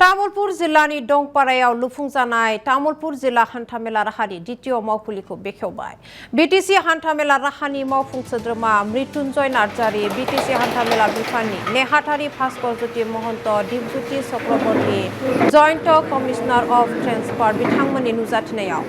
तामुलपुर जिल्लानि दंपारायाव लुफुंजानाय तामुलपुर जिल्ला हान्थामेला राहानि द्वितीय मावफुंलिखौ बेखेवबाय। बीटीसी हान्थामेला राहानि मावफुं सोद्रोमा मृत्युंजय नार्जारी, बीटीसी हान्थामेला बिफाननि नेहाथारि भास्कर ज्योति महन्त, दीपज्योति चक्रवर्ती, जयन्ट कमिशनार अफ ट्रेन्सपोर्ट बिथांमोननि नुजाथिनायाव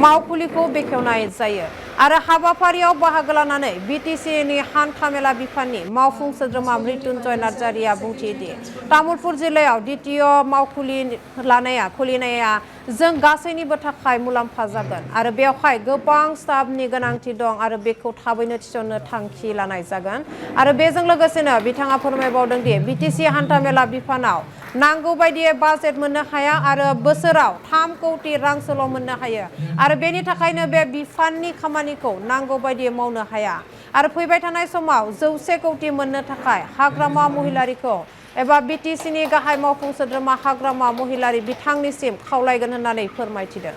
मावफुंलिखौ बेखेवनाय जायो आरो हाबाफारियाव बाहागो लानानै बीटीसीनि हान्थामेला बिफाननि मावफुं सोद्रोमा मृत्युंजय नार्जारीया बुंथियोदि तामुलपुर जिल्लायाव द्वितीय खुलिनाया जों गासैनिबो थाखाय मुलाम्फा जागोन आरो बेवहाय गोबां स्टाफनि गोनांथि दं आरो बेखौ थाबैनो थिसननो थांखि लानाय जागोन आरो बेजों लोगोसेनो बिथाङा फोरमायबावदों दि बीटीसी हान्थामेला बिफानाव नांगौ बायदियै बाजेट मोननो हाया आरो बोसोराव 3 कौटि रांसोल' मोननो हायो आरो बेनि थाखायनो बे बिफाननि खामानिखौ नांगौ बायदियै मावनो हाया आरो फैबाय थानाय समाव 100 कौटि मोननो थाखाय हाग्रामा महिलारिखौ एबा बीटीसीनि गाहाय मावफुं सोद्रोमा हाग्रामा महिलारि बिथांनिसिम खावलायगोन होननानै फोरमायथिदों।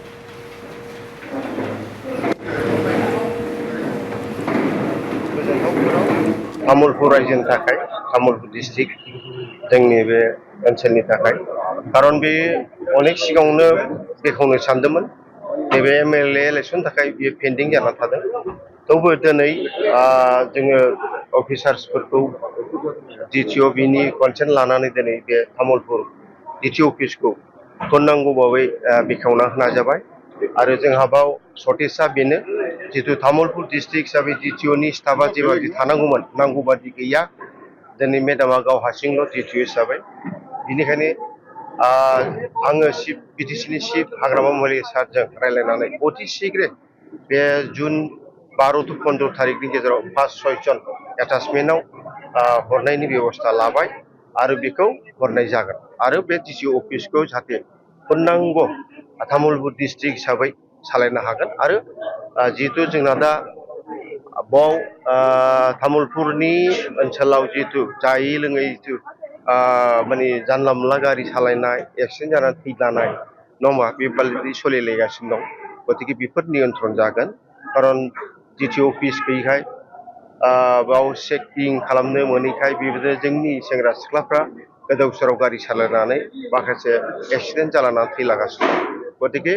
तामुलपुर रायजोनि थाखाय तामुलपुर डिस्ट्रिक्ट जोंनि बे ओनसोलनि थाखाय खारन बे अनेक सिगाङावनो बेखेवनो सानदोंमोन नैबे एमएलए इलेक्सननि थाखाय बियो पेन्डिं जाना थादों थेवबो दिनै जोङो अफिसार्सफोरखौ डिटिअ बिनि कनसेन्ट लानानै दिनै बे तामुलपुर डिटिअ अफिसखौ नांगौ बाबै बेखेवना होनाय जाबाय आरो जोंहा बाव सर्टेजआ बेनो जितु तामुलपुर डिस्ट्रिक्ट हिसाबै डिटिअनि स्टाफआ जेबादि थानांगौमोन नांगौ बादि गैया दिनै मेडामा गाव हारसिंल' डिटिअ हिसाबै बेनिखायनो आङो बीटीसीनि चिफ हाग्रामा महिलारि सारजों रायज्लायनानै अति शीघ्र बे जुन 12 to 15 तारिखनि गेजेराव 5-6 जन एटाचमेन्टआव हरनायनि बेबस्था लाबाय आरो बेखौ हरनाय जागोन आरो बे डिटिअ अफिसखौ जाहाथे पूर्णांग तामुलपुर डिस्ट्रिक्ट हिसाबै सालायनो हागोन आरो जिहेतु जोंना दा बाव तामुलपुरनि ओनसोलाव जिहेतु जायै लोङै जितु माने जानला मोनला गारि सालायनाय एक्सिडेन्ट जानानै थैलानाय नङा बेबायदि सोलिलायगासिनो दं गतिके बेफोर नियन्त्रण जागोन खारन डिटिअ अफिस गैयैखाय बाव चेकिं खालामनो मोनैखाय बेबायदिनो जोंनि सेंग्रा सिख्लाफ्रा गोदाव सोराव गारि सालायनानै माखासे एक्सिडेन्ट जालानानै थैलागासिनो गतिके